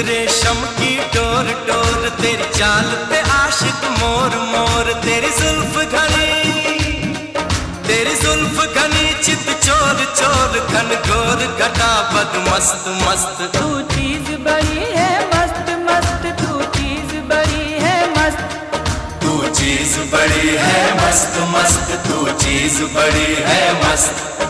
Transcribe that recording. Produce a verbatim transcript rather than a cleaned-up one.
रेशम की door door तेरी चाल पे आशिक मोर मोर तेरी जुल्फ घनी तेरी जुल्फ घनी चित चोर चोर घन घोर घटा बद मस्त मस्त तू चीज बड़ी है मस्त मस्त तू चीज बड़ी है मस्त तू चीज बड़ी है मस्त मस्त तू चीज बड़ी है मस्त